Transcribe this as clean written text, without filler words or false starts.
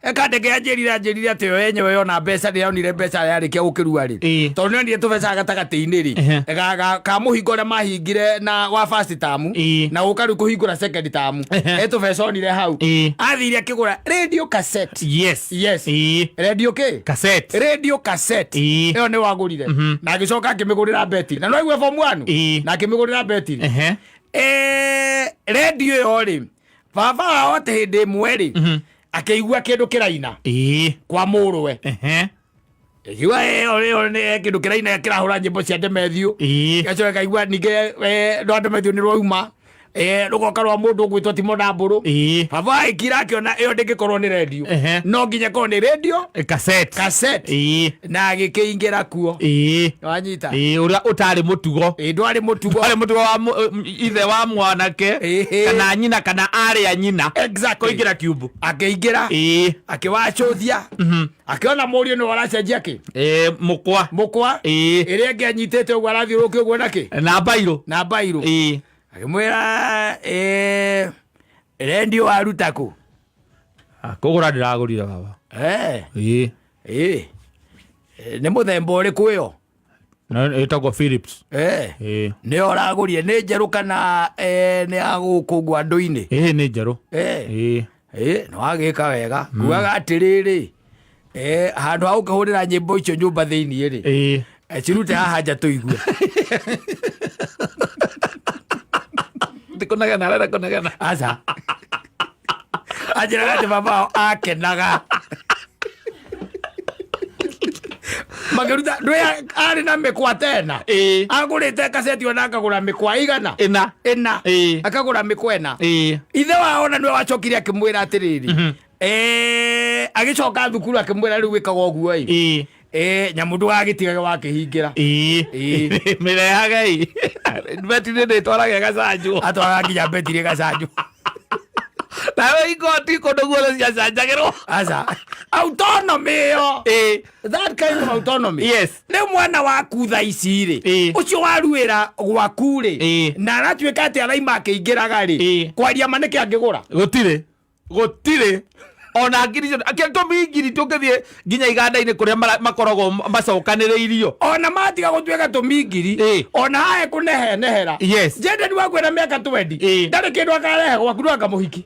Kandege anjĩrire atĩ yo yenyewe yona mbeca rĩrĩa onire mbeca yarĩkia gũkĩrua rĩ, tondũ nĩonire tũbeca gatagatĩ-inĩ rĩ, ka mũhingo ũrĩa mahingire na wa first term, na gũka rĩu kũhingũra second term, he tũbeca onire hau, athire akĩgũra radio cassette. Yes. Radio kĩ? Cassette. Radio cassette. Ĩyo nĩ wagũrire, na agĩcoka akĩmĩgũrĩra betiri, na no aigue form 1, na akĩmĩgũrĩra betiri. Radio ĩyo rĩ, baba wao atĩ hĩndĩ ĩmwe rĩ, akĩigua kĩndũ kĩraina kwa mũrũwe. Igua ĩyo ĩyo nĩ kĩndũ kĩraina, kĩrahũra nyĩmbo cia Demethiũ. Gacoka kaigua ningĩ rwa Demethiũ nĩ rwauma, rũgoka rwa mũndũ ũgwĩtwo Timo Ndambũrũ. Baba agĩkira akĩona ĩyo ndĩngĩkorwo nĩ rendio, no nginya ĩkorwo nĩ radio cassette. Cassette. Na agĩkĩingĩra kuo. Wanyita? Ĩĩ, ũrĩa ũtarĩ mũtugo. Ĩĩ, ndwarĩ mũtugo. Ndwarĩ mũtugo wa ithe wa mwanake kana nyina kana arĩ a nyina kũingĩra kiumbu. Akĩingĩra, akĩwacũthia, akĩona mũriũ nĩ ũracenjia kĩ? Ĩĩ, mũkwa. Mũkwa. Ĩrĩa ĩngĩ anyitĩte ũguo arathiũrũrũkia ũguo nakĩ? Na mbairũ. Na mbairũ. Akĩmwĩra, rendio waruta kũ?" Ah, kũgũra ndĩragũrire, baba. Ĩĩ. Ĩĩ. Nĩ mũthemba ũrĩkũ ĩyo? Na ĩtagwo Philips. Ĩĩ. Nĩyo ũragũrire nĩ njerũ kana nĩ ya gũkũ ũguo andũ-inĩ? Ĩĩ, nĩ njerũ. Ĩĩ. Ĩĩ, nĩ wagĩka wega. Nguaga atĩrĩrĩ, handũ ha gũkĩhũrĩra nyĩmbo icio nyũmba thĩiniĩ rĩ, cirute haha nja tũigue. Ndikũnegena, arenda kũnegena. Aca, anjĩraga atĩ baba wao akenaga makĩruta ndwĩ arĩ na mĩkwa tena. Agũrĩte kaseti ona akagũra mĩkwa igana. Ĩna. Ĩna. Akagũra mĩkwa ĩna. Ithe wao ona nĩwe wacokire akĩmwĩra atĩrĩrĩ, agĩcoka thukuru akĩmwĩra, "Rĩu wĩkaga ũguo ĩ, nyamũ ndũgagĩtigage wakĩhingĩra." Ĩĩ. Mĩrehagei betiri ndĩtwarage ĩgacanjwo. Atwaraga nginya betiri ĩgacanjwo. Nawe igoti kũndũ guothe ciacanjagĩrwo. Aca, autonomy ĩyo, that kind of autonomy. Rĩu mwana waku tha ici rĩ, ũcio waruĩra gwaku rĩ, na aratuĩka atĩ araima akĩingĩraga rĩ, kwaria ma nĩkĩ angĩgũra? Gũtirĩ, gũtirĩ ona ngiri cio akĩrĩ tũmingiri tũngĩthiĩ nginya iganda-inĩ kũrĩa makoragwo macokanĩrĩirio. Ona matiga gũtuĩka tũmingiri, ona hae kũnehenehera. Jendeni waku ena mĩaka 20, ndarĩ kĩndũ akarehe gwaku, no anga mũhiki.